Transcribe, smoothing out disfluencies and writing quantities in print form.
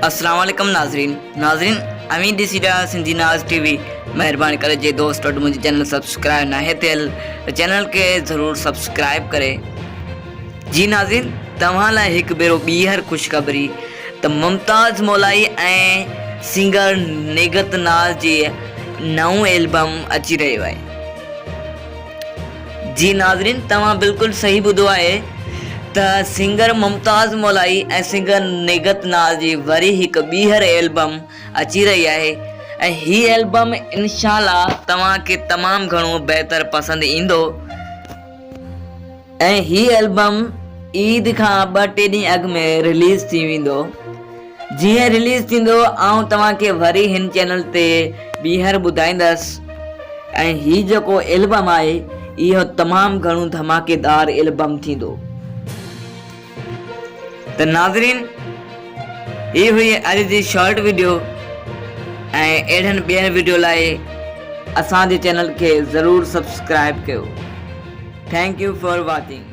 اسلام عليڪم ناظرين ناظرين اوهين ڏسي رهيا آهيو سنڌي ناز ٽي وي مهرباني ڪري جي دوست وٽ منهنجي چينل سبسڪرائب ناهي ٿيل ته چينل کي ضرور سبسڪرائب ڪري جي ناظرين توهان لاء هڪ ڀيرو ٻيهر خوشخبري ته ممتاز مولائي ۽ سنگر نگهت ناز جي نئون البم اچي رهيو آهي جي ناظرين توهان بلڪل صحيح ٻڌو آهي ته سنگر ممتاز مولائي ۽ سنگر نگهت ناز جي وري هڪ ٻيهر البم اچي رهي آهي ۽ هي البم انشاء الله توهان کي تمام گهڻو بهتر پسند ايندو ۽ هي البم عيد کان ٻه ٽي ڏينهن اڳ ۾ رليز ٿي ويندو. جيئن رليز ٿيندو آئون توهان کي وري هن چينل تي ٻيهر ٻڌائيندس ۽ هي جيڪو البم آهي اهو تمام گهڻو ڌماڪيدار البم ٿيندو ته ناظرين هي هئي اڄ جي شارٽ وڊيو ۽ اهڙن ٻين وڊيو لاء اسان جي چينل کي ضرور سبسڪرائب ڪيو thank you for watching.